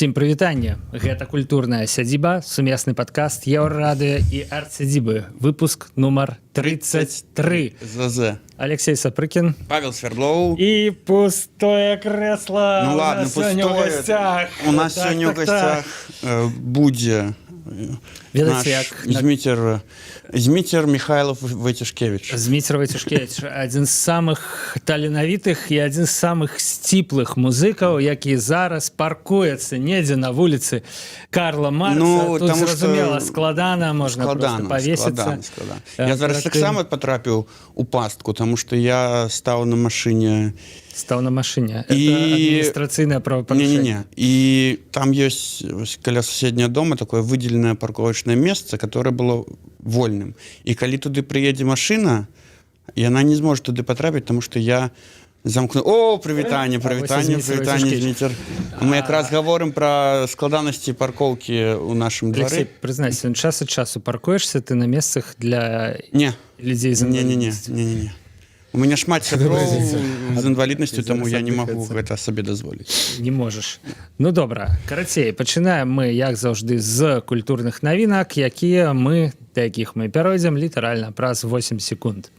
Усім прывітанне. Гэта «Культурная сядзіба», сумесны падкаст Еўрарадыё і «Арт-сядзібы», выпуск нумар 33. ЗЗ. Алексей Сапрыкін. Павел Свердлоў. І пустое кресло. Ну у ладно, нас сёння ў пустое. гасцях. У нас Так, сёння ў так, гасцях так. будзе Ведаеце, наш як на- Зміцер Михайлов Вайцюшкевич. Зміцер Вайцюшкевич, адзін з самых таленавітых і адзін з самых сціплых музыкаў, які зараз паркуецца недзе на вуліцы Карла Маркса. Ну, Тут таму што зразумела, складана, можна складана, просто павесіцца. Складана, складана. Я зараз Перад тым- таксама патрапіў у пастку, таму што я стаў на машыне. Стаў на машыне. Это адміністрацыйнае правапарушэнне. Не-не-не. І там ёсць вось каля суседняга дома такое выделенное парковочное место, которое было вольным. І калі туды прыедзе машына, яна не зможа туды патрапіць, тому што я замкну. О, прывітанне, А вось і прывітанне, Зміцер прывітанне, Вайцюшкевич. Зміцер. Мы якраз гаворым пра складанасці паркоўкі ў нашым Алексей, двары. прызнайся, ну, час ад часу паркуешся ты на месцах для Не, людзей з не-не-не, інваліднасцю? не-не-не. У мяне шмат сяброў з інваліднасцю, таму Зараз я не магу аддыхаецца. гэта сабе дазволіць. Не можаш. Ну добра, карацей, пачынаем мы, як заўжды, з культурных навінак, якія мы да якіх мы пяройдзем літаральна праз 8 секунд.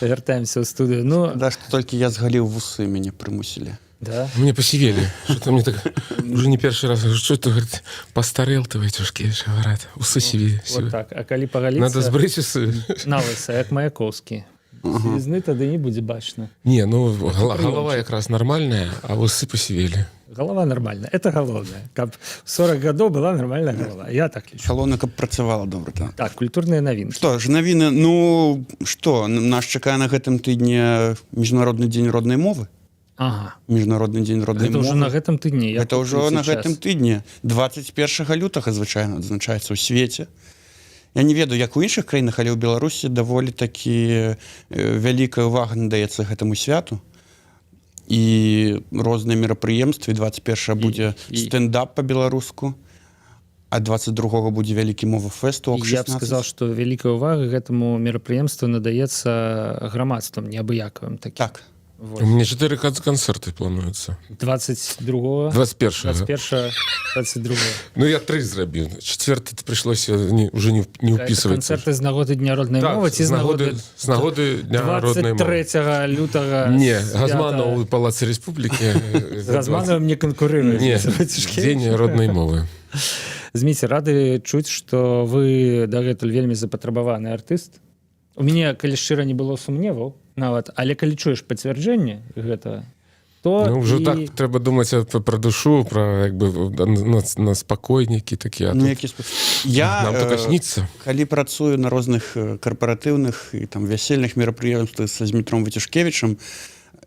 Вяртаемся ў студыю. Ну Да, што толькі я згаліў вусы, мяне прымусілі. Да. Мне посивели. Что-то мне так уже не первый раз. Говорю, что это, говорит, постарел ты, Вайтюшкевич, говорят. Усы сивее. Вот так. А калі пагаліцца Надо сбрить усы. на лыса, як Маяковскі, сівізны тады не будзе бачна. Не, ну голова как раз нормальная, а усы посивели. Голова нормальная, это галоўнае, каб 40 гадоў была нормальная голова, я так лічу. Галоўна, каб працавала добра, так. Так, культурныя навінкі. Што ж, навіны, ну што, нас чакае на гэтым тыдні міжнародны дзень роднай мовы. Міжнародны дзень роднай Гэта ўжо мовы. на гэтым тыдні? Я Гэта ўжо на час. гэтым тыдні, 21 лютага, звычайна адзначаецца ў свеце. Я не ведаю, як у іншых краінах, але ў Беларусі даволі такі вялікая ўвага надаецца гэтаму святу і розныя мерапрыемствы. 21 будзе стендап по-беларуску, а 22 будзе вялікі мова-фэст у Я б 16. сказал, что вялікая ўвага гэтаму мерапрыемству надаецца грамадствам неабыякавым такім. Так. Вот. У меня четыре концерты плануются. 22. 21. 21, 22. Ну, я три зрабіў. Четвертый пришлось не, уже не уписываться. Канцэрты з нагоды дня роднай Так, мовы ці з нагоды, з нагоды дня роднай мовы. 23 лютага Не, свята? Газманов у Палаце Республики. З Газманавым не канкурыруе. Не, Дзень роднай мовы. Зміцер, рады чуць, што вы дагэтуль вельмі запатрабаваны артыст. У мяне, калі шчыра, не было сумневаў нават, але калі чуеш пацвярджэнне гэта, то Ну, ўжо і так трэба думаць пра душу, пра як бы на спакойнікі такія. Ну, які я Нам только снится. Калі працую на розных карпаратыўных і там вясельных мерапрыемствах са Змітром Вацюшкевічам,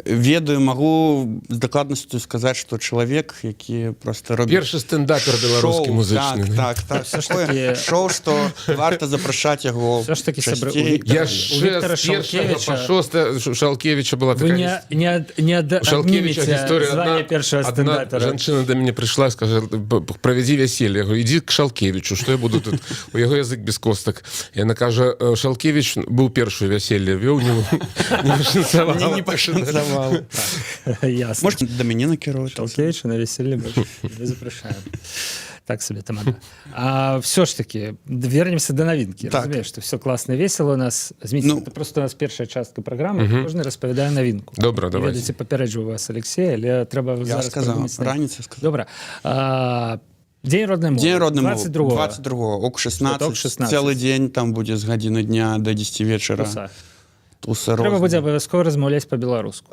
ведаю, магу з дакладнасцю сказаць, што чалавек, які просто робіць Першы стендапер беларускі шоу, музычны. Так, Всё ж такое таки- шоу, што варта запрашаць яго Всё ж таки, сябры, у часцей. Віктора- Я у яшчэ Віктора з першага Шалкевіча- па шостае Шалкевіча была Вы такая не У Шалкевіча аднімеце гісторыя званне одна, першага одна стендапера. жанчына да мяне прыйшла, скажа: «Правядзі вяселле». Я говорю: «Ідзі к Шалкевічу, что я буду тут, у яго язык без костак». Яна кажа: «Шалкевич быў, першую вяселле вёў, не пашанцавала». Мне не пашанцавала. Ясно. Можете да мяне накіроўваць. Шалкевіча на вяселле больш не запрашаем. Так себе тамада. А все ж таки вернемся до навінкі. Так. Разумееш, что все классно, весело у нас. Зміцер, Ну. это просто у нас першая частка программы, кожны распавядае навінку. Добра, Не давайте. ведаеце, папярэджваю вас, Алексей, але трэба Я зараз сказаў прыдумаць раніца, сказаў. Добра. Дзень роднай мовы. Дзень роднай мовы. 22. 22 ок 16. Ок 16. Цэлы дзень там будзе, з гадзіны дня до 10 вечара. Туса. Туса Трэба розная. будзе абавязкова размаўляць по-беларуску.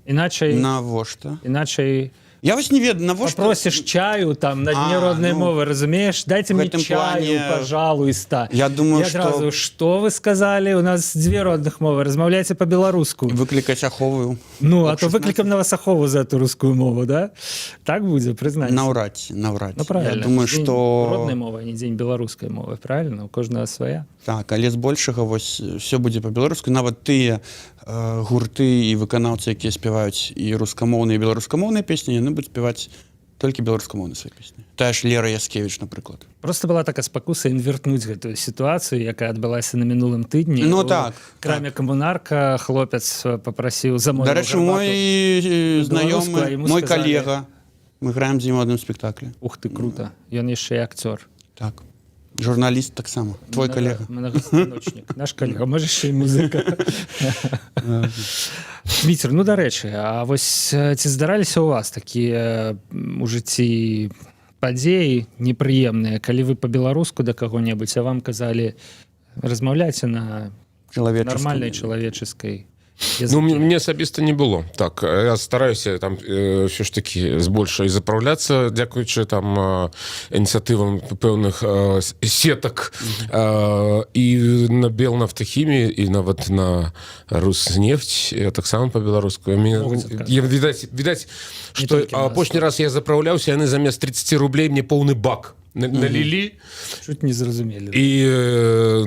Іначай Навошта? Іначай Я вось не ведаю, навошта. попросишь чаю там на дне А, родной ну, мовы, разумееш, дайте в мне гэтым чаю, плане, пожалуйста. я думаю, І адразу, што что вы сказали, у нас дзве родных мовы, размаўляйце по-беларуску. Выклікаць аховую. Ну, а Ок то 16. выклікам на вас ахову за эту русскую мову, да? Так будзе, прызнайся. Наўрад ці, наўрад Ну, ці. правильно. Я думаю, Дзень что роднай мовы, а не дзень беларускай мовы, правильно? У кожнага свая. Так, але збольшага вось все будзе по-беларуску, нават тыя гурты і выканаўцы, якія спяваюць і рускамоўныя, і беларускамоўныя песні, яны будуць спяваць Толькі беларускамоўныя свае песні. Тая ж Лера Яскевич, напрыклад. Просто была такая спакуса інвертнуць гэтую сітуацыю, якая адбылася на мінулым тыдні. Ну У так, краме «Камунарка» хлопец папрасіў, замовіў Дарэчы, мой беларуску, а знаёмы, яму мой сказалі- калега, мы граем з ім у адным спектаклі. Ух ты, круто! Ён яшчэ і акцёр. Так, журналіст таксама, твой калега. Многостаночник, наш калега, можа, яшчэ і музыка. Віцер, ну, дарэчы, а вось ці здараліся у вас такія у жыцці падзеі непрыемныя, калі вы по-беларуску да каго-небудзь, а вам казалі: «Размаўляйце на Чалавеческом. нармальнай чалавеческой Ну, мне асабіста не было. Так, я стараюся там ўсё ж таки збольша і запраўляцца, дзякуючы там ініцыятывам пэўных сетак і на Белнафтахімі, і нават на Руснефть я таксама по-беларуску. Могуць адказваць. Я, відаць, Не что толькі на апошні раз я запраўляўся, яны замест 30 рублей мне поўны бак налілі. Чуть не зразумелі. І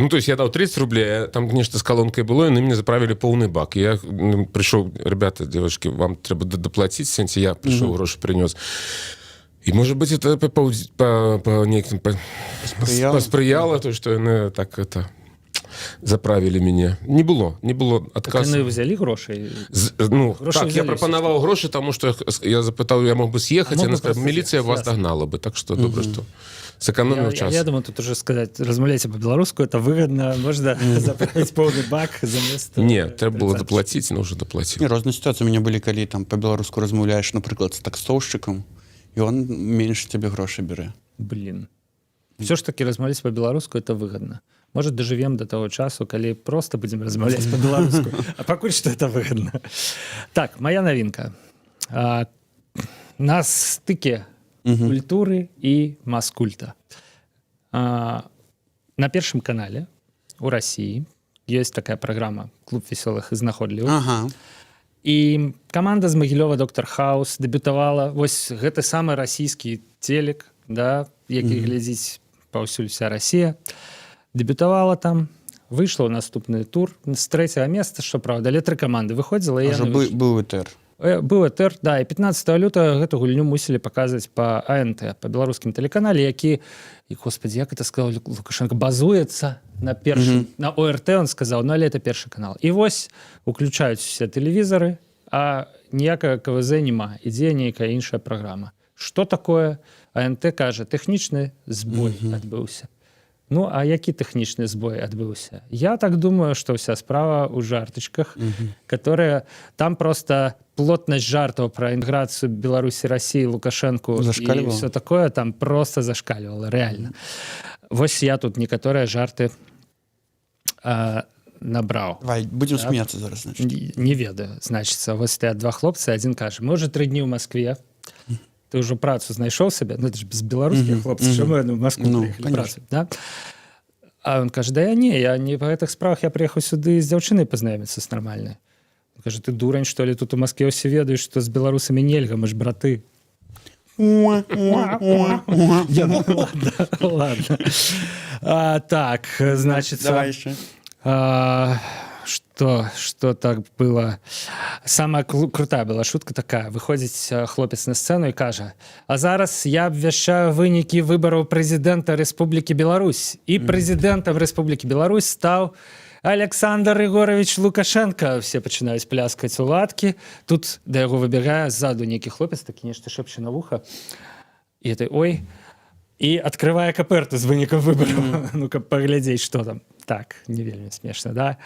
ну, то есть я даў 30 рублей, а там нешта з калонкай было, яны мне заправілі поўны бак. Я прыйшоў: «Ребята, девушки, вам трэба даплаціць», сэнсе, я прыйшоў, грошы прынёс. І, может быть, это по нейкім Паспрыяла. паспрыяла то, что яны так это заправілі мяне. Не было Так адказ. яны взялі грошай? Ну, Грошы так, я взялі. прапанаваў грошы, таму что я запытаў: «Я мог бы съехать?» А мог Яна бы сказала: просто «Міліцыя з'ехаць, вас ясна. дагнала бы». Так что добра, что сэканоміў час. Я думаю, тут уже сказать: «Размаўляйце по-беларуску, это выгодно, можно заправить полный бак заместо Не, трэба было 30». даплаціць, но уже даплаціў. Не, розныя сітуацыі у мяне былі, калі там по-беларуску размаўляеш, напрыклад, з таксоўшчыкам, і он менш цябе грошы бярэ. Блин, все ж таки размаўляць по-беларуску — это выгодно. Может, доживем до того часу, калі просто будем размаўляць по-беларуску, а пакуль что это выгодно. Так, моя навінка на стыке культуры і маскульта. На Першым канале у России есть такая программа «Клуб веселых и знаходлівых». І каманда з Магілёва «Доктор Хаус» дэбютавала. Вось гэты самы расійскі телек, да, які глядзіць паўсюль вся Россия, дэбютавала там, выйшла ў наступны тур з трэцяга места, што праўда, але тры каманды выходзіла, і Ужо яны быў, быў этэр. Быў этэр, да. І 15 лютага гэту гульню мусілі паказваць по АНТ, по беларускім тэлеканале, які, і господи, як это сказал Лукашенко, базуецца на першым, на ОРТ, он сказал, ну, але это Першы канал. І вось уключаюць усе тэлевізары, а ніякага КВЗ няма, ідзе нейкая іншая праграма. Что такое? АНТ кажа: «Тэхнічны збой адбыўся». Ну, а які тэхнічны збой адбыўся? Я так думаю, что вся справа ў жартачках, которые там, просто плотнасць жартаў про інтэграцыю Беларусі, России, Лукашенко і Зашкальвала? все такое там просто зашкальвала реально. Вось я тут некаторыя жарты набраў. Давай, будем Так. смеяться зараз, значит. Не ведаю. Значится, вот стаят два хлопцы, один кажа: «Мы уже 3 дні ў Москве, ты ўжо працу знайшоў сабе?» Ну, это ж беларускія хлопцы, чаму яны ў Москву Ну, прыехалі? конечно. Працу, да? А он кажа: «Да я не, я не па гэтых справах, я прыехаў сюды з дзяўчынай пазнаёміцца з нармальнай». Он кажа: «Ты дурань, что ли? Тут у Москве ўсе ведаюць, што з беларусамі нельга, мы ж браты». Я, ну, ладно, ладно. Так, значит, Давай еще. Что так было? Самая крутая была шутка такая: выходзіць хлопец на сцэну і кажа: «А зараз я абвяшчаю вынікі выбараў прэзідэнта Рэспублікі Беларусь, і прэзідэнтам Рэспублікі Беларусь стаў Александр Егорович Лукашенко». Все пачынаюць пляскаць у ладкі. Тут да яго выбягае ззаду нейкі хлопец, такі нешта шэпча на вуха, і это: «Ой», і открывае каперту з вынікам выбараў, ну, каб паглядзець, что там. Так, не вельмі смешна, да?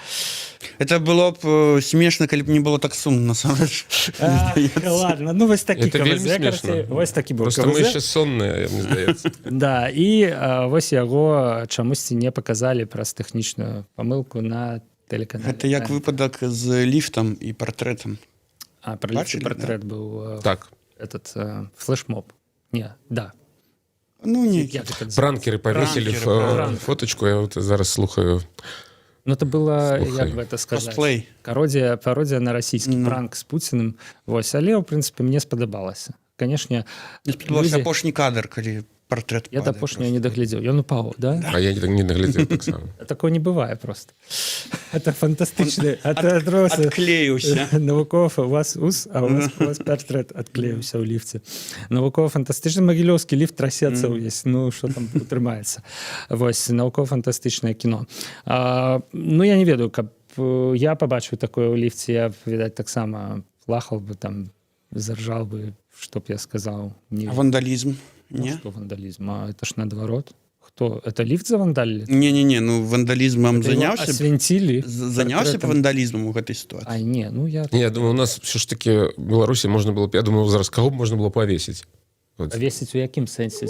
Это было б смешно, калі б не было так сумна насамрэч. А, ладно, ну, вось такі Это вельмі КВЗ, смешна. карацей, вось такі быў Просто мы КВЗ. яшчэ сонныя, мне здаецца. Да, і вось яго чамусьці не паказалі праз тэхнічную памылку на тэлеканале. Гэта як выпадак з ліфтам і партрэтам. А, про ліфт і Бачылі, партрэт быў Так. этот флешмоб, не, да? Ну, не. Як это называется? Пранкеры повесили Пранкеры, пранк. фоточку, я вот зараз слухаю. Ну, это было, Слухай. як бы это сказать, Косплей. пародия, пародия на расійскі Ну. пранк з Пуціным. Вось, але ў прынцыпе мне спадабалася. Конечно. Мне спадабаўся апошні кадр, калі партрэт Я да падае апошняга просто. не даглядзеў. Ён упаў, да? А я не наглядзеў таксама. Такое не бывае просто. Это фантастычны Адклеіўся. Навуков у вас ус, а у вас портрет адклеіўся ў ліфце. Навукова-фантастычны магілёўскі ліфт трасецца ўвесь, ну что там утрымаецца. Вось, навукова-фантастычнае кіно. Ну, я не ведаю, каб я пабачыў такое ў ліфце, я б, відаць, таксама плакаў бы там, заржал бы, чтоб я сказаў не. А вандалізм? Ну, Не? что вандалізм? А это ж наадварот. Хто это, ліфт завандалілі? Не-не-не, ну вандалізмам Это его заняўся б освинтили. заняўся б портретом. вандалізмам у гэтай сітуацыі? А не, ну я Не, я думаю, у нас все ж таки Беларусі можна было б, я думаю, зараз каго б можна было павесіць. Вот. Павесіць у якім сэнсе?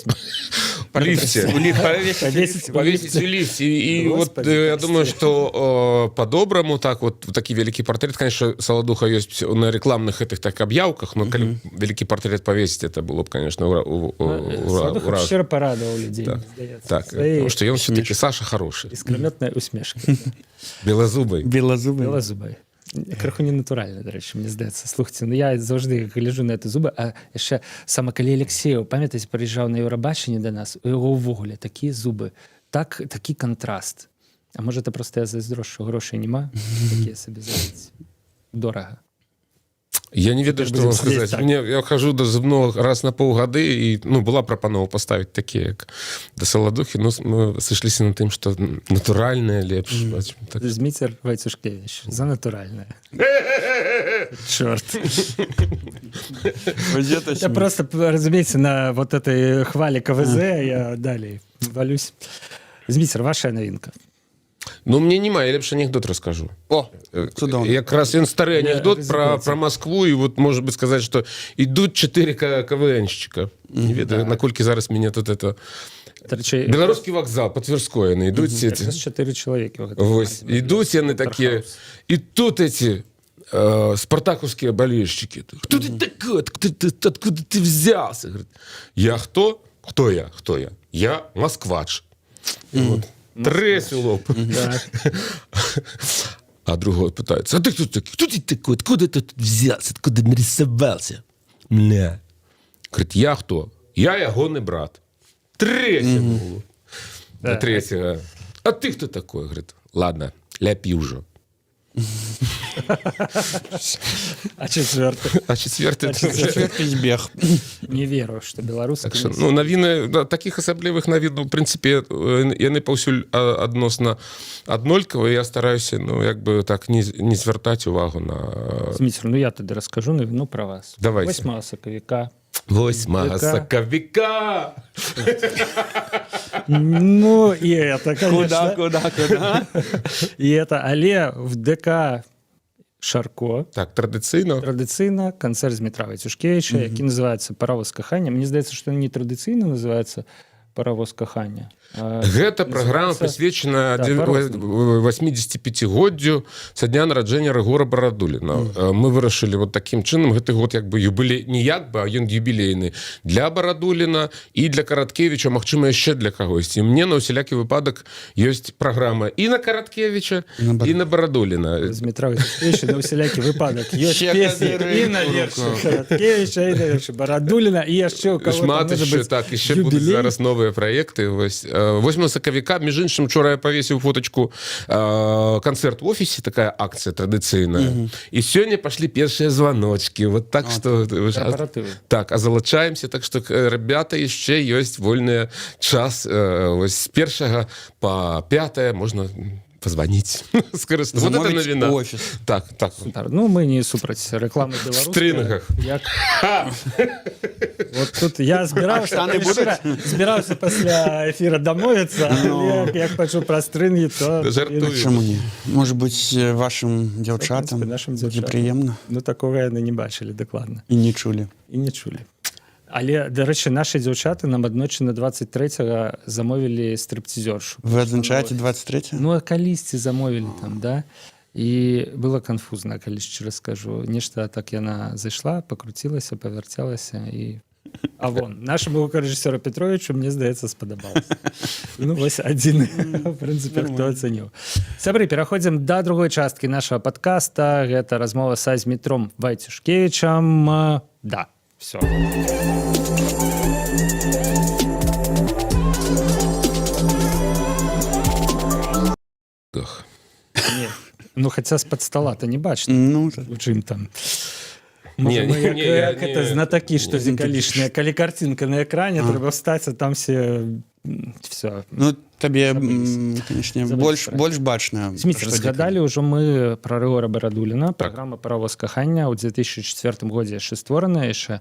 У ліфце. У ліфт павесіць. Павесіць. Повесить у лифте. И вот Господи, я прости. думаю, что по-доброму так вот такі вялікі портрет, конечно, Саладуха есть на рекламных этих так объявках, но калі вялікі портрет повесить, это было бы, конечно, ура, ура, Саладуха ура. щиро парадаваў людзей, Так. мне здаецца, Так, сваёй потому что он все-таки Саша хороший, іскрамётнай усмешкай. белозубый. Белазубы. Белазубай. Крыху ненатуральна, дарэчы, мне здаецца. Слухайте, ну я заўжды гляжу на это зубы, а яшчэ сама калі Алексеев, памятаеце, прыязджаў на Еўрабачанне да нас, у яго ўвогуле такія зубы, так, такі кантраст. А можа, это просто я зайздрошчу, грошай няма, такія сабе зрабіць. Дорага. Я не ведаю, Теперь что вам будем сидеть сказать. так. Мне, я хожу до зубного раз на полгода, и, ну, была прапанова поставить такие, як до Саладухи, но мы сошлись на тым, что натуральное лепш. Бачым, так. Зміцер Вайцюшкевич за натуральнае. Чорт. Вось это Я смех. просто, разумееце, на вот этой хвале КВЗ я далей валюсь. Зміцер, ваша навінка. Ну, мне няма, я лепш анекдот расскажу. О, цудоўна. Якраз ён стары Я анекдот про, рызыкуеце. про Москву, и вот, может быть, сказать, что идут четыре КВНщика. Не ведаю, наколькі зараз меня тут это. Дарэчы, Белорусский вокзал, по Тверской, яны идут эти. якраз чатыры чалавекі ў гэтай Вось, камандзе. идут яны такие, и тут эти спартаковские болельщики. «Кто ты такой? Откуда ты взялся?» Говорит: «Я кто? Кто я? Кто я? Я москвач». И вот, трэсь у лоб. А другой пытается: «А ты кто такой? Кто ты такой? Откуда ты тут взялся? Откуда нарисовался? Бля». Говорит: «Я кто? Я ягоны брат». Трэсь ему. А третьего: «А ты кто такой?» Говорит: «Ладно, ляпи уже». А чацвёрты? А четвертый. Чацвёрты збег. Не веру, что беларусы. Так что, ну, навіны, да, таких асаблівых навін, ну, в прынцыпе, яны паўсюль адносна аднолькавыя. Я стараюся, ну, як бы так не звяртаць увагу на Зміцер, ну я тады раскажу навіну про вас. Давайте. 8 сакавіка. 8 ДК. сакавіка. Ну и это, Куда, конечно. куда, куда? И это, але в ДК Шарко Так, традыцыйна. традыцыйна канцэрт Змітра Вайцюшкевіча, які называется «Паровоз кахання». Мне здаецца, што не традыцыйна называется «Паровоз кахання». А, Гэта праграма называется- прысвечана Да, по-рознаму. 85-годдзю са дня нараджэння Рыгора Барадуліна. Мы вырашылі вот такім чынам гэты год як бы юбілей, не як бы, а ён юбілейны для Барадуліна і для Караткевіча, магчыма, яшчэ для кагосьці. Мне на ўсялякі выпадак ёсць праграма і на Караткевіча, і на Барадуліна. Змітра Вайцюшкевіча на усялякі выпадак ёсць Ще песні козыры і на у вершы руках. Караткевіча, і на вершы Барадуліна, і яшчэ у кого Шмат яшчэ, так, яшчэ будуць зараз новыя праекты. Вось 8 сакавіка, між іншым, учора я павесіў фотачку, канцэрт в офісе, такая акцыя традыцыйная, і сёння пашлі першыя званочки, вот так что Карпаратывы. Так, а залучаемся, так что, ребята, яшчэ ёсць вольны час, вось з першага по пятое можна позвонить, скарыстаць. Вот это Замовіць навіна. офіс. Так. Супер. Ну, мы не супраць рэкламы беларускай. Стрынгах. Як... Вот тут я збіраўся, Штаны будуць? збіраўся пасля эфіра дамовіцца, але як пачуў пра стрынгі, то Да жартую. Чаму не? Может быть, вашим дзяўчатам В принципе, нашим будзе дзяўчатам. прыемна. Ну, такога яны не бачылі дакладна. І не чулі. І не чулі. Але, дарэчы, нашы дзяўчаты нам аднойчы на 23 замовілі стрыпцізёршу. Вы адзначаеце 23? Ну, а калісьці замовілі там, да? І было канфузна, калі шчыра скажу. Нешта так яна зайшла, пакруцілася, павярцялася і А вон нашаму гукарэжысёру Петровичу, мне здаецца, спадабалася. Ну вось адзін, в прынцыпе, хто ацаніў. Сябры, пераходзім да другой часткі нашага подкаста. Гэта размова са Змітром Вайцюшкевічам. Да. Все. Гах. Не. Ну хаця з-пад стола то не бачна, Ну, так. у чым там. Не, Можа, мы не, як, не, я як не- это, знатакі, што зекалішныя, калі карцінка на экране, трэба встаць, а там все все. Ну, табе, Забыліся. Конечно, Забыліся больш пра больш бачна. Зміцер, пра што згадалі ўжо мы пра Рыгора Барадуліна. Праграма «Паравоз кахання» ў 2004 годзе яшчэ створаная яшчэ.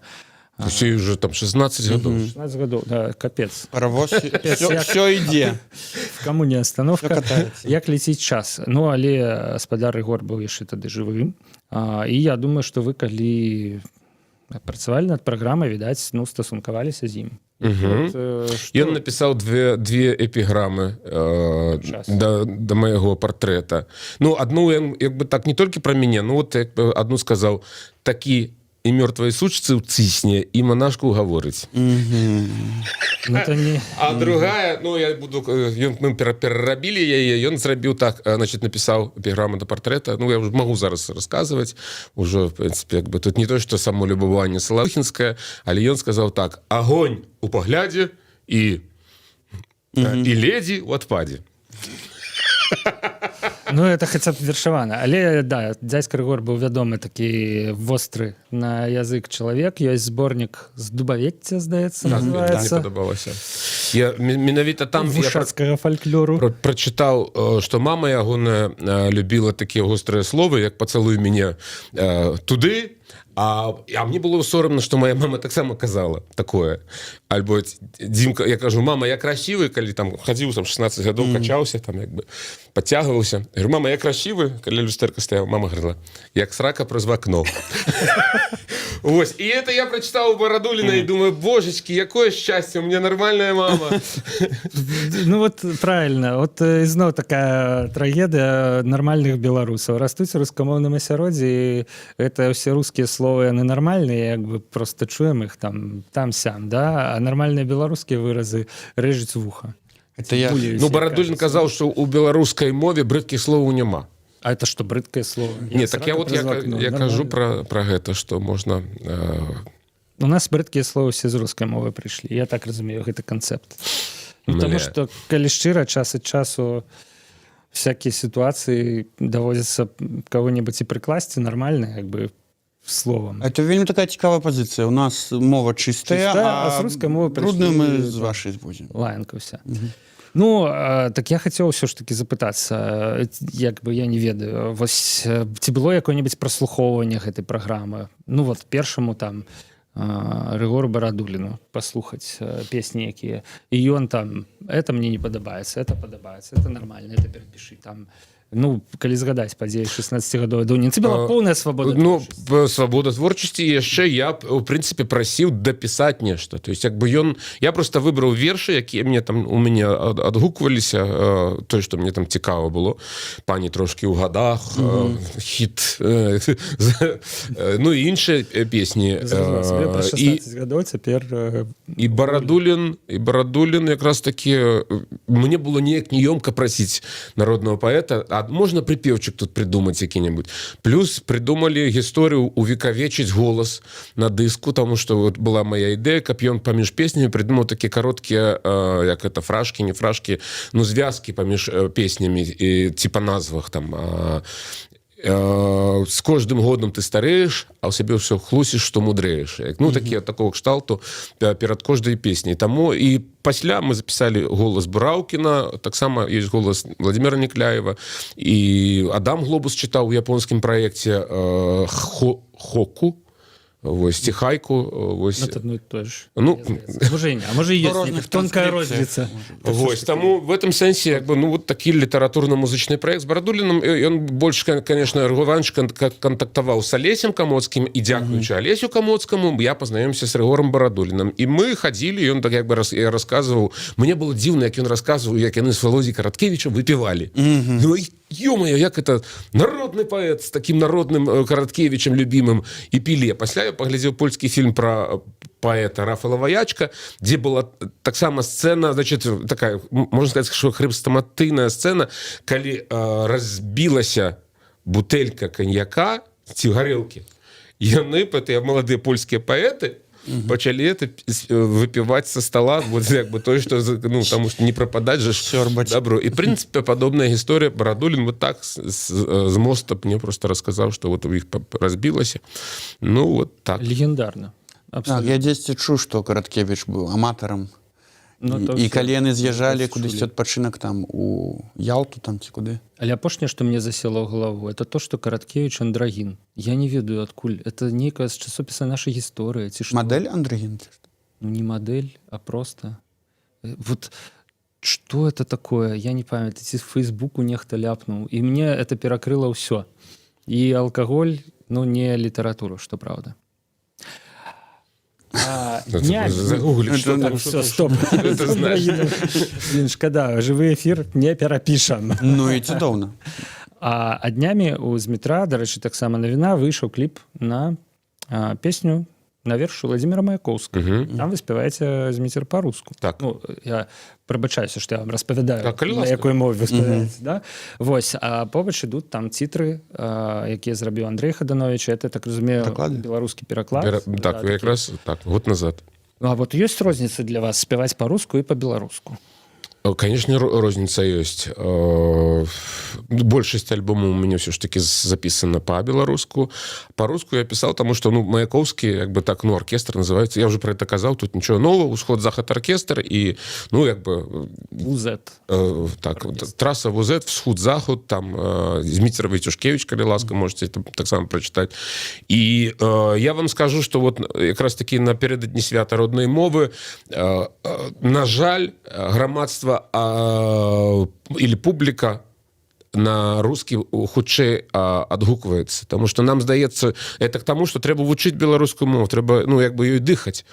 Усе уже там 16 гадоў. 16 гадоў, да, капец. Паравоз все, все ідзе. В каму не Всё остановка. катаецца. Як ляціць час. Ну, але спадар Рыгор быў яшчэ тады жывым, і я думаю, што вы, калі працавалі над праграмай, відаць, ну, стасункаваліся з ім. Мгм. Вот, што- Ён напісаў две эпіграмы Час. да майго партрэта. Ну, одну ён як бы так не толькі пра мяне, ну вот як бы одну сказаў: такі і мёртвай сучцы ў цісне, і манашку гаворыць. Ну, это не А другая, ну, я буду ён, мы перарабілі яе, ён зрабіў так, значит, напісаў эпіграму да партрэта. Ну, я уже могу зараз расказваць уже, в принципе, як бы тут не то что самолюбаванне салахінскае, але ён сказаў так: огонь у паглядзе і ледзі у адпадзе. Ну, это хаця б вершавана. Але да, дзядзька Рыгор быў вядомы такі востры на язык чалавек. Ёсць зборнік «З дубавецця», здаецца, Так, мне называецца. падабалася. Я менавіта там я Вушацкага фальклору. Прачытаў, што мама ягоная любіла такія вострыя словы, як «пацалуй мяне туды», а мне было сорамна, што моя мама таксама казала такое. Альбо Дзімка, я кажу: «Мама, я красивы?» Калі там хадзіў там 16 гадоў, качаўся там, як бы подцягваўся. Говорю: «Мама, я красивы?» Калі люстэрка стаяў, мама говорила: «Як срака праз вакно». Вось, і это я прочитал у Барадуліна і думаю: «Божечки, якое счастье, у меня нормальная мама». Ну вот правильно, вот ізноў такая трагедыя нармальных беларусаў: растуць у рускамоўным асяроддзі, і это ўсе рускія словы, яны нармальныя, як бы просто чуем іх там сям, да, а нармальныя беларускія выразы рэжуць вуха. Это я Булеюць, Ну, як Барадулін кажацца. казаў, што ў беларускай мове брыдкіх словаў няма. А это что, брыдкае слово? Не, так я вот я кажу пра гэта, што можна У нас брыдкія словы все з рускай мовы прыйшлі, я так разумею, гэты канцэпт. Ну, потому Бля. что, калі шчыра, час ад часу всякие сітуацыі даводзіцца кого-нибудь і прыкласці нормально, як бы, словом. Это вельмі такая цікавая пазіцыя: у нас мова чыстая, Чыстая, а з рускай мовы брудную мы прыйшлі, з вашай звозім. Лаянка вся. Ну, так я хацеў ўсё ж таки запытацца, як бы, я не ведаю, вось ці было якое-нибудь праслухоўванне гэтай праграмы, ну вот першаму там Рыгору Барадуліну паслухаць песні якія, і ён там: «Это мне не падабаецца, это падабаецца, это нормально, это перапішы» там. Ну, калі згадаць падзеі 16-гадовай даўніны, ці была поўная свабода Ну, творчасці? Свабода творчасці. Яшчэ я б, у прынцыпе, прасіў дапісаць нешта, то есть як бы ён, я просто выбраў вершы, якія мне там у мяне адгукваліся, той, што мне там цікава было, «Пані трошкі ў годах», хіт, ну і іншыя песні. Зразумела, сабе пра 16 гадоў цяпер І Барадулін якраз таки, мне было неяк неёмка прасіць народного паэта: «А можна прыпеўчык тут придумаць які-небудзь?» Плюс придумалі гісторыю увекавечыць голас на дыску, тому что вот была моя ідэя, каб ён паміж песнямі придумаў такія кароткія, як это, фражкі, не фражкі, ну, звязкі паміж песнямі і ці па назвах там: «З кожным годам ты старэеш, а ў сябе ўсё хлусіш, што мудрэеш». Як, ну, такія, такого кшталту перад кожнай песняй. Таму і пасля мы запісалі голас Бураўкіна, таксама ёсць голас Владимира Някляева, і Адам Глобус чытаў у японскім праекце хоку, вось, ці хайку, вось. Ну, это одно и то же. Ну, Мне здаецца. Можа, і не, а можа, і Ну, ёсць розных нейкая тонкая транскрыпцыях. розніца. Вось, таму в этом сэнсе як бы, ну, вот такі літаратурна-музычны проект з Барадуліным. Ён больш, конечно, Рыгор Іванавіч кантактаваў з Алесем Камоцкім, і дзякуючы Алесю Камоцкаму я пазнаёмся з Рыгорам Барадуліным, і мы хадзілі, ён так як бы расказваў, мне было дзіўна, як ён расказваў, як яны з Валодзі Караткевічам выпівалі. Ну, ё-моё, як это народны паэт з таким народным Караткевічам любімым і піле. Пасля я паглядзеў польскі фільм про паэта Рафала Ваячка, дзе была таксама сцена, значит, такая, можна сказать, что хрэстаматыйная сцена, калі разбілася бутэлька коньяка ці гарэлкі, яны, гэтыя маладыя польскія паэты. Пачалі это выпіваць со стола, вот як бы тое, что, ну, потому что не пропадать же ж Сёрбаць. добро. И, в принципе, подобная история. Бородулин вот так с моста мне просто рассказал, что вот у них разбилось. Ну вот так. Легендарна. Так, Абсолютно. я дзесьці чуў, што Караткевіч быў аматарам. Ну, і, то і всё. калі яны з'язджалі Чулі. кудысьці адпачынак там у Ялту там ці куды. Але апошняе, што мне засела ў галаву, это то, што Караткевіч андрагін. Я не ведаю адкуль. Это нейкая з часопіса «Наша гісторыя» ці што. Мадэль андрагін ці што? Ну, не модель, а просто. Вот что это такое, я не памятаю, ці з Фейсбуку нехта ляпнуў. І мне это перакрыла ўсё. І алкаголь, ну, не літаратуру, што праўда. А, Ну, загуглить, что Это- там, Так, что всё, там, стоп. что это значит. Блин, шкада, жывы эфір не перапішам. Ну і цудоўна. А днямі у Змітра, дарэчы, таксама навіна, выйшаў кліп на песню на вершу Владимира Маяковскага. Там вы спяваеце, Зміцер, па-руску. Так. Ну, я прабачаюся, што я вам распавядаю, Так, калі на ласка. якой мове вы спяваеце, да? Вось, а побач ідуць там цітры, якія зрабіў Андрей Хаданович, это, так разумею, Пераклады? беларускі пераклад. Так, Да, такі. якраз так, год назад. Ну, а вот ёсць розніца для вас спяваць па-руску і па-беларуску? Конечно, розніца ёсць. Большасць альбомаў у мяне ўсё ж таки записана па-беларуску. Па-руску я пісаў, таму что, ну, Маяковскі, як бы так, ну, аркестр называется, я уже про это казаў, тут ничего нового, «Усход захад аркестр», і, ну, як бы УЗ. Так, вот, трасса ВУЗ, «Всхуд заход», там Зміцер Вайцюшкевич, калі ласка, можете это таксама прочитать. І я вам скажу, что вот якраз таки напередадні свята родной мовы, на жаль, грамадства или публіка на русский хутчэй адгукваецца, потому что нам здаецца, это к тому, что трэба вучыць беларускую мову, трэба, ну, як бы ёй дыхаць,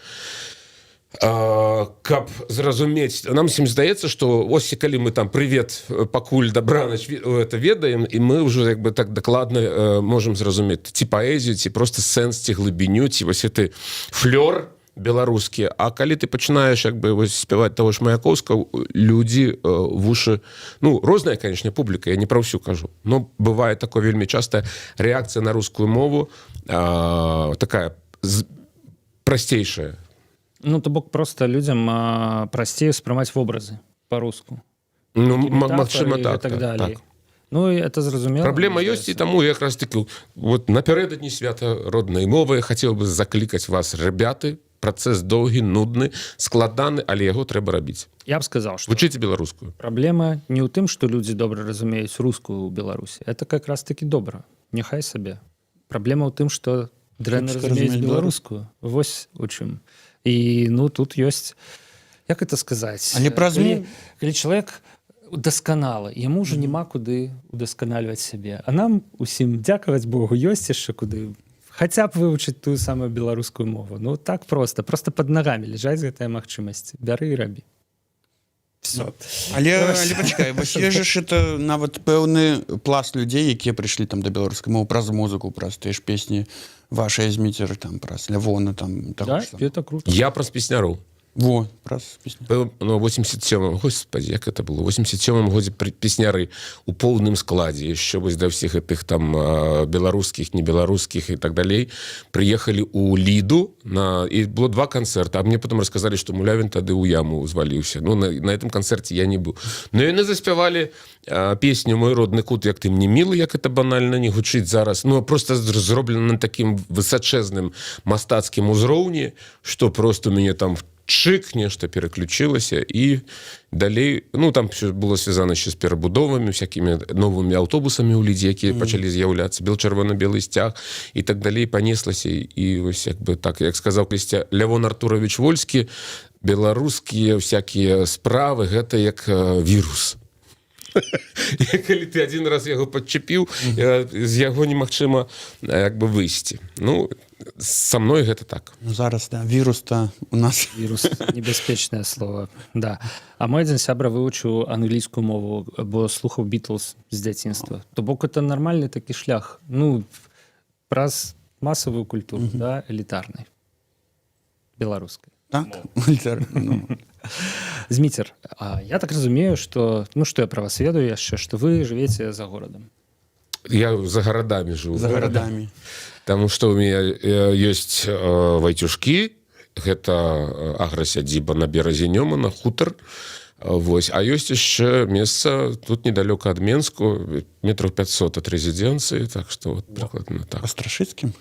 каб зразумець. Нам всем здаецца, что ось і калі мы там «привет», «пакуль», «дабранач» это ведаем, і мы уже як бы так дакладна можем зразумець ці паэзію, ці просто сэнс, ці глыбіню, ці вось гэты флёр беларускі. А калі ты пачынаеш як бы вось спяваць того ж Маяковска, людзі вушы, ну, розная, конечно, публіка, я не пра ўсю кажу, но бывае такое, вельмі частая рэакцыя на рускую мову такая прасцейшая. Ну, то бок просто людзям прасцей успрымаць вобразы па-руску. Ну, Метафоры магчыма, і так, так так, далей. так. Ну і это зразумела. Праблема мне ёсць, і здаецца. таму якраз таки вот напярэдадні свята роднай мовы хацеў бы заклікаць вас: ребяты, працэс доўгі, нудны, складаны, але яго трэба рабіць. Я б сказал, что Вучыце беларускую. праблема не ў тым, што людзі добра разумеюць рускую ў Беларусі. Это как раз таки добра. Няхай сабе. Праблема ў тым, што дрэнна Кепска разумеюць разумеюць беларускую. Вось у чым. І, ну, тут ёсць, як это сказаць, Але праз калі чалавек дасканала, яму ўжо няма куды удасканальваць сябе. А нам усім, дзякаваць Богу, ёсць яшчэ куды хаця б вывучыць тую самую беларускую мову. Ну, так просто под нагамі ляжаць гэтая магчымасць. Бяры і рабі. Всё. Але пачакай, вось ёсць жа ж это нават пэўны пласт людзей, якія прыйшлі там да беларускай мовы праз музыку, праз тыя ж песні вашыя, Зміцер, там праз Лявона там таго Да, ж самага. это круто. Я праз Песняроў. Во, праз песню. Быў, ну, 87, господи, як это было, 87 годзе Песняры у поўным складзе, яшчэ вось да ўсіх гэтых там беларускіх, небеларускіх і так далей, прыехалі у Ліду на, і было два канцэрта. А мне потом рассказали, что Мулявін тады ў яму узваліўся. Ну, на этом канцэрце я не быў, но яны заспявалі песню «Мой родны кут, як ты мне мілы», як это банальна не гучыць зараз, ну, просто зроблена на такім высачэзным мастацкім узроўні, что просто мяне там чык, нешта пераключылася, і далей, ну, там все было связано яшчэ з перабудовамі, всякими новымі аўтобусамі ў Лідзе, якія пачалі з'яўляцца, бел чырвона-белы сцяг і так далей, панеслася. І вось як бы так, як сказаў калісьці Лявон Артурович Вольскі, беларускія всякие справы — гэта як вірус. І калі ты один раз яго падчапіў, з яго немагчыма як бы выйсці. Ну, са мной гэта так. Ну, зараз, да, вірус то у нас. Вірус — небяспечнае слово, да. А мой адзін сябра вывучыў англійскую мову, бо слухаў Бітлз з дзяцінства. То бок это нармальны такі шлях, ну, праз масавую культуру, да, элітарнай беларускай. Так, ну. Зміцер, а я так разумею, что, ну, что я про вас ведаю яшчэ, что вы жывеце за горадам. Я за гарадамі жыву. За гарадамі. Таму что у меня ёсць Вайцюшкі. Гэта аграсядзіба на беразе Нёмана, хутар. Вось, а ёсць яшчэ месца тут недалёка ад Менску, метров 500 ад рэзідэнцыі, так что вот прыкладна так. Па Страшыцкім.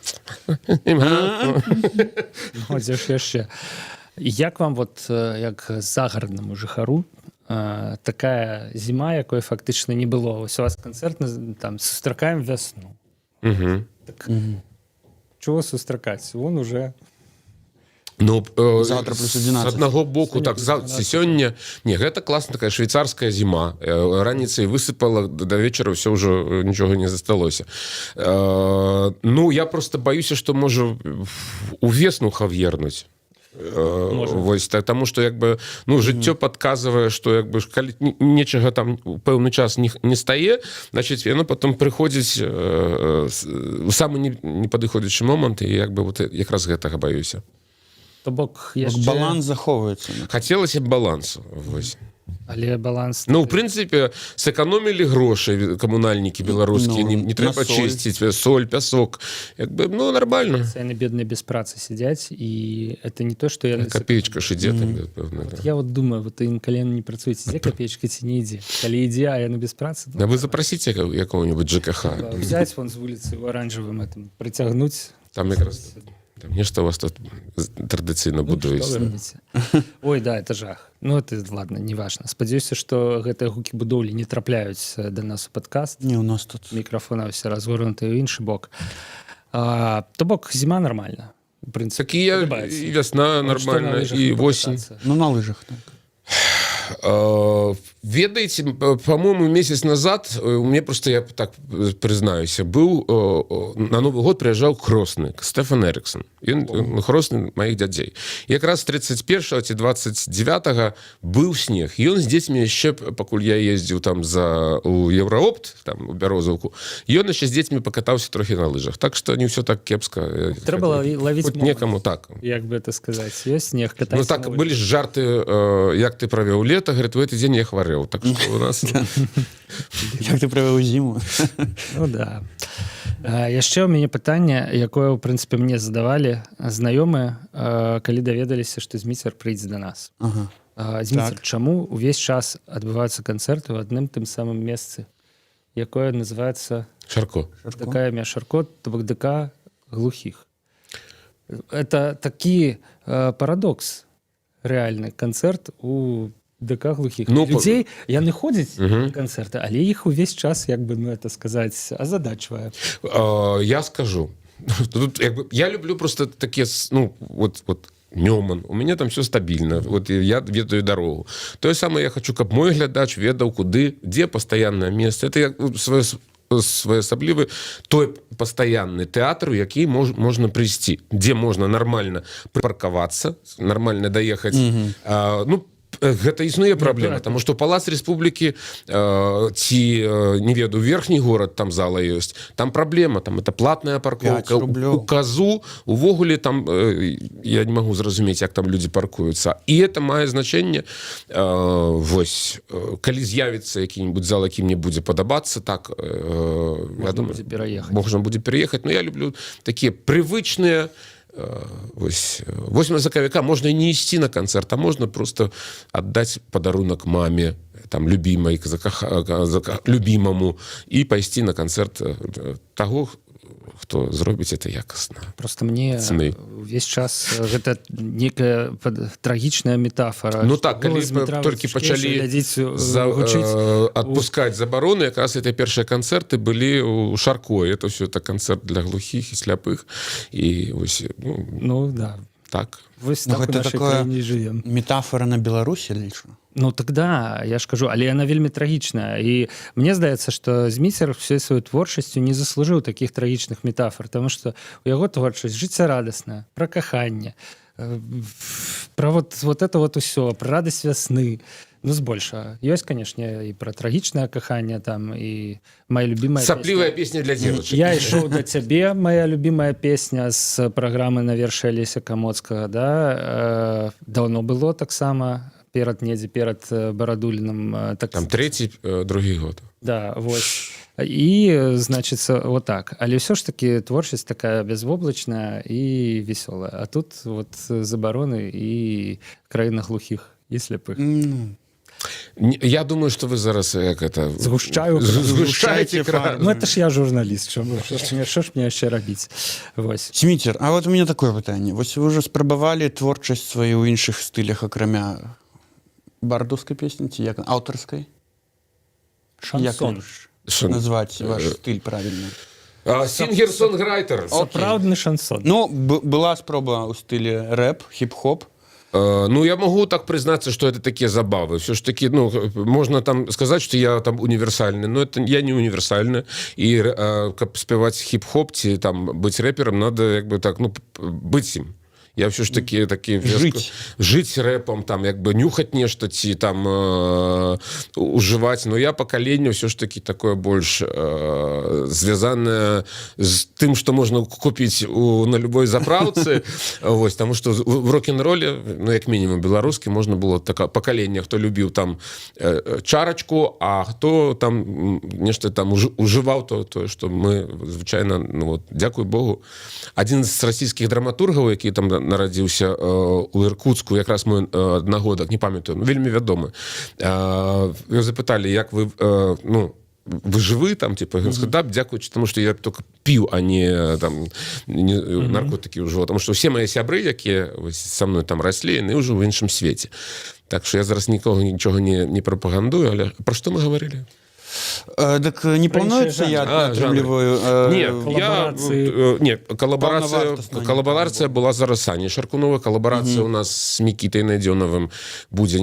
Ну, дзе ж яшчэ? Як вам вот, як загараднаму жыхару, такая зіма, якой фактычна не было? Ось у вас канцэрт там, сустракаем вясну. Так, чего сустракаць, вон уже. Ну, Завтра плюс 11. З аднаго боку, Сёння так, плюс за, 11. Сёння не, гэта класна, такая швейцарская зіма. Раніцай высыпала, да вечара все ўжо, нічога не засталося. Ну, я просто баюся, што можа у весну хав'ернуць. Можа. Вось так, таму што як бы, ну, жыццё падказвае, што як бы ж калі нечага там у пэўны час не стае, значит, яно потом прыходзіць у самы непадыходзячы момант, і як бы вот якраз гэтага баюся. То бок яшчэ. Баланс захоўваецца. Хацелася б балансу, вось. Але баланс. Ну, в прынцыпе, сэканомілі грошы камунальнікі беларускія. Ну, Не на трэба соль. чысціць, соль, пясок, як бы, ну, нормально. Яны, бедныя, без працы сядзяць, і это не то что яны Копеечка ж ідзе там, пэўна, да. Я вот думаю, вот ім, калі яны не працуюць, ідзе копеечка ці не ідзе? Калі ідзе, а яны без працы, ну, Да вы запрасіце якого-нибудь ЖКХ. да, взять вон з вуліцы ў аранжавым этом прыцягнуць. Там якраз там нешта у вас тут традыцыйна Ну, будуюць. што вы робіце? Ой, да, это жах. Ну, это ладно, неважно. Спадзяюся, что гэтыя гукі будоўлі не трапляюць да нас у падкаст. Не, у нас тут Мікрафона все разгорнуты ў іншы бок. То бок зіма нормально, в принципе. Так і я, Падабаецца. і вясна Вот што, на нормально, лыжах і восень. пакатацца? Ну, на лыжах так. Ведаеце, по-моему, месяц назад у мне просто, я так прызнаюся, быў на Новы год, прыязджаў хросны Стефан Эриксон. Ён хросны маіх дзядзей. Якраз 31 ці 29 быў снег. Ён з дзецьмі яшчэ, пакуль я ездзіў там за у Еўраопт, там у Бярозаўку, ён яшчэ з дзецьмі пакатаўся трохі на лыжах. Так што не ўсё так кепска. Трэба лавіць Хоць момант. некаму так. Як бы это сказаць, ёсць снег, Ну катайся так на лыжах. былі ж жарты, як ты правёў лета, говорит, в этот день я хварэў. Так что у нас. Як ты правёў зіму? Ну да. Яшчэ ў мяне пытанне, якое, ў прынцыпе, мне задавалі знаёмыя, калі даведаліся, што Зміцер прыйдзе да нас. Зміцер, чаму увесь час адбываюцца канцэрты ў адным тым самым месцы, якое называется Шарко. Такая імя Шарко, то бок ДК глухіх? Это такі парадокс рэальны: канцэрт у ДК глухіх. Ну, Людзей, яны ходзяць на канцэрты, але іх увесь час, як бы, ну, это сказаць, азадачвае. Я скажу. Тут, як бы, я люблю просто такие, ну, вот Нёман, у мяне там все стабільна, вот і я ведаю дарогу. Тое самае я хочу, каб мой глядач ведаў, куды, дзе пастаяннае месца. Это як, ну, своеасаблівы той пастаянны тэатр, у які можна прыйсці, дзе можна нормально прыпаркавацца, нормально даехаць. Ну, гэта існуе праблема, потому что Палац Республікі ці не ведаю, Верхні горад, там зала ёсць, там праблема, там это платная паркоўка. 5 рублёў. У Казу увогуле там, я не могу зразумець, як там людзі паркуюцца, і это мае значэнне. Вось, калі з'явіцца які-нибудь зал, які мне будзе падабацца, так, я Можна думаю, будзе пераехаць. Можна будзе пераехаць, но я люблю такія прывычныя, вось, 8 сакавіка можна і не ісці на канцэрт, а можна просто аддаць падарунак маме там, любимой, любимому, і пайсці на канцэрт таго, хто зробіць это якасна. Просто мне Цены. увесь час гэта некая трагічная метафора, Ну што так, калі голас Змітра толькі Васюшкевіча пачалі глядзіць, гучыць адпускаць забароны, якраз это першыя канцэрты былі у Шарко. Это все, это канцэрт для глухіх і сляпых, і вось, ну, Ну да. Так. Вось Ну, так у гэта нашай такое краіне жывем. Метафора на Беларусі, лічу. Ну тогда я ж кажу, але яна вельмі трагічная, і мне здаецца, что Зміцер всей сваёй творчасцю не заслужыў таких трагічных метафор, потому что у яго творчасць жыццярадасная, про каханне, про вот это вот усё, про радасць вясны. Ну, збольшага ёсць, конечно, і про трагічнае каханне там, і моя любимая Саплівая песня песня для девочек. «Я ішоў да цябе», моя любимая песня з праграмы на вершы Алеся Камоцкага, да, даўно было таксама, перад недзе, перад Барадуліным, так. Там третий, другі год. Да, вось. І, значыцца, вот так. Але ўсё ж таки творчасць такая безвоблачная і весёлая. А тут вот забароны і краіна глухіх і сляпых. Я думаю, что вы зараз, як это, Згушчаю. Згушчаеце. Згушчаеце фарбы. Ну, это ж я журналіст, що ж мне яшчэ рабіць? Вось. Зміцер, а вот у меня такое пытанне. Вось вы уже спрабавалі творчасць сваю ў іншых стылях, акрамя бардаўскай песні, ці як, аўтарскай? Як Шансон. лепш назваць ваш стыль правільна? Singer-songwriter. Сапраўдны шансон. Ну, была спроба ў стылі рэп, хіп-хоп. Ну, я могу так признаться, что это такие забавы. Все ж таки, ну, можно там сказать, что я там универсальный, но это я не универсальный. И каб спяваць хип-хоп ці там быть рэпером, надо як бы так, ну, быть им. Я все ж таки такі Жыць. Жыць рэпам, там, як бы нюхаць нешта ці там ужываць. Но я пакаленне ўсё ж таки такое больш звязанае з тым, что можна купіць на любой заправцы. Вось, таму что в рок-н-роле, ну, як мінімум беларускі, можна было така пакаленне, хто любіў там чарачку, а хто там нешта там ужываў, то тое, что мы звычайна, ну, вот, дзякуй Богу, один з расійскіх драматургаў, які там нарадзіўся у Іркутску, якраз мой аднагодак, не памятаю, ну, вельмі вядомы, запыталі, як вы, ну, вы жывы там, типа, да, дзякуючы тому, что я только піў, а не там не, наркотыкі ўжо, потому что все мои сябры, якія вось со мной там раслі, яны ўжо ў іншым свеце. Так что я зараз нікога нічога не прапагандую. Але про што мы гаварылі? Дык не Пра плануецца, іншыя я жанры. А, атрымліваю Не, я, Калабарацыі. Не, калабарацыя, Паўнавартасна не калабарацыя была зараз Саней Шаркунова, калабарацыя у нас с Мікітай Найдзёнавым будзе,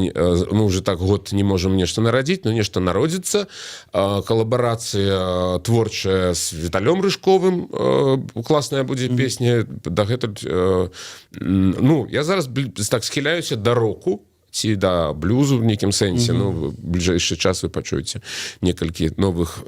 мы уже так год не можем нешта нарадзіць, но нешта народзіцца. Калабарацыя творчая с Віталём Рыжковым, класная будзе песня. Дагэтуль, ну, я зараз так схіляюся да року ці да блюзу в нейкім сэнсе. Ну, в бліжэйшы час вы пачуеце некалькі новых,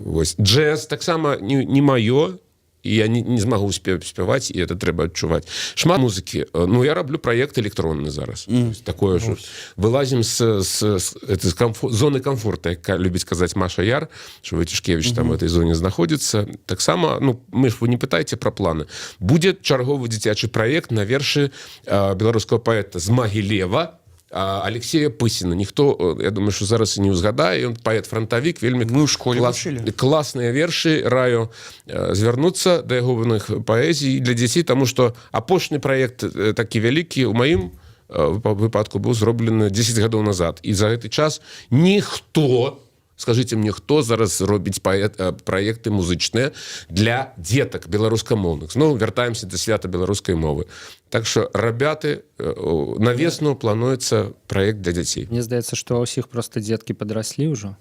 вось, джаз таксама не маё, і я не змагу спяваць, і это трэба адчуваць. Шмат музыкі. Ну, я раблю праект электронны зараз. Такое ж, вылазім с, это, з зоны комфорта, як любіць казаць Маша Яр, что Вайцюшкевіч там в этой зоне знаходзіцца таксама. Ну, мы ж, вы не пытаеце про планы. Будзе чарговы дзіцячы праект на вершы беларускага паэта з Магілева Алексея Пысіна. Ніхто, я думаю, что зараз і не ўзгадае. Ён паэт франтавік вельмі. Мы ў школе вучылі. Класныя вершы, раю звярнуцца да ягоных паэзій для дзяцей, таму что апошні праект такі вялікі у маім выпадку быў зроблены 10 гадоў назад, і за гэты час ніхто. Скажите мне, хто зараз робіць праекты музычныя для дзетак беларускамоўных? Зноў вяртаемся да свята беларускай мовы. Так что, рабяты, на весну плануецца праект для дзяцей. Мне здаецца, што ва ўсіх просто дзеткі падраслі ўжо.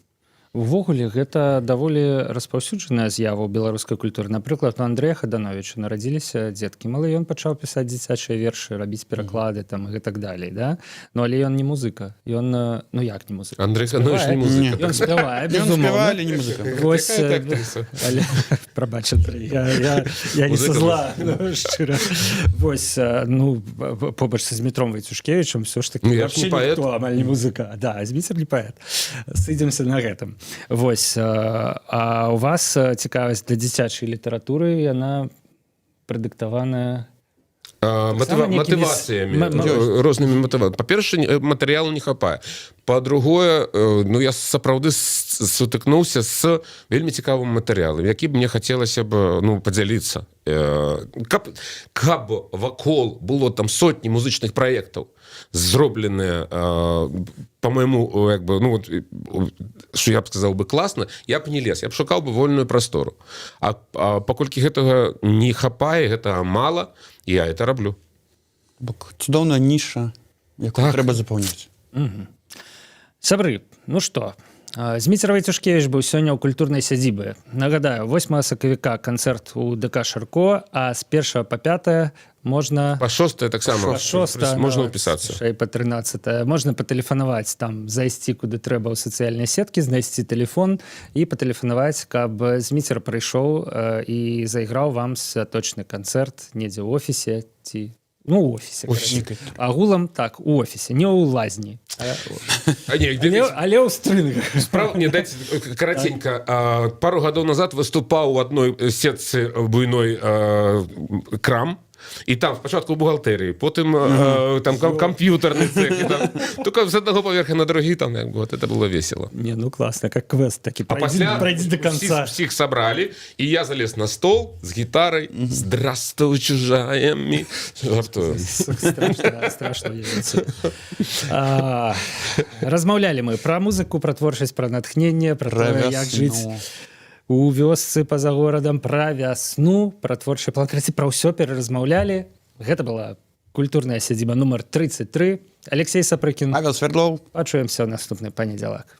Увогуле гэта даволі распаўсюджаная з'ява ў беларускай культуры. Напрыклад, у Андрэя Хадановіча нарадзіліся дзеткі малы, ён пачаў пісаць дзіцячыя вершы, рабіць пераклады там і гэтак далей, да? Ну, але ён не музыка. Ён ну як не музыка? Андрей Хаданович не музыка. Ён спявае, Ён безумоўна. спявае, але не музыка. Вось, Якая ты актрыса? Але, прабач, Андрей, я не Музыка. са зла, ну, шчыра. Вось, ну, побач са Змітром Вайцюшкевічам все ж таки Ну, я ж не вообще паэт. ніхто амаль не музыка. Да, Зміцер не паэт. Сыдземся на гэтым. Вось, а у вас цікавасць да дзіцячай літаратуры, яна прадыктаваная Матыва нейкімі матывацыямі, рознымі матыва. Па-першае, матэрыялу не хапае. Па-другое, ну, я сапраўды сутыкнуўся з вельмі цікавым матэрыялам, які б мне хацелася б, ну, падзяліцца. Каб вакол было там сотні музычных праектаў, зробленыя по-моему, як бы, ну вот, что я б сказал бы, класна, я б не лез, я б шукаў бы вольную прастору. А паколькі гэтага не хапае, гэтага мала, я это раблю. Бок цудоўная ніша, якую Так. трэба запаўняць. Сябры, ну што, Зміцер Вайцюшкевіч быў сёння ў Культурнай сядзібы. Нагадаю, 8 сакавіка канцэрт у ДК «Шарко», а з 1 по 5 можна Па шостае таксама па шостае, можна нават, ўпісацца. яшчэ і па 13 можна патэлефанаваць, там зайсці куды трэба ў сацыяльныя сеткі, знайсці тэлефон і патэлефанаваць, каб Зміцер прыйшоў і зайграў вам святочны канцэрт недзе ў офісе ці Ну, у офісе. Офісе. Карацей. Агулам так, у офісе, не ў лазні, А, не, але ў стрынгах. Справ... Не, дайте караценька. Пару гадоў назад выступаў у адной сетцы буйной крам, і там спачатку бухгалтэрыі, потым там камп'ютарны цех, і там, только з аднаго паверха на другі там, як бы, вот это было весело. Не, ну класна, как квест такі. А пасля Пройди до конца. Всіх собрали, і я залез на стол з гітарай: «Здравствуй, чужая ми». Жартую. Страшно, страшно уявіць сабе. Размаўлялі мы пра музыку, пра творчасць, пра натхненне, пра тое, як жыць у вёсцы па-за горадам, пра вясну, пра творчы план, карацей, пра ўсё пераразмаўлялі. Гэта была «Культурная сядзіба» нумар 33. Алексей Сапрыкін. Павел Свердлоў. Пачуемся ў наступны панядзелак.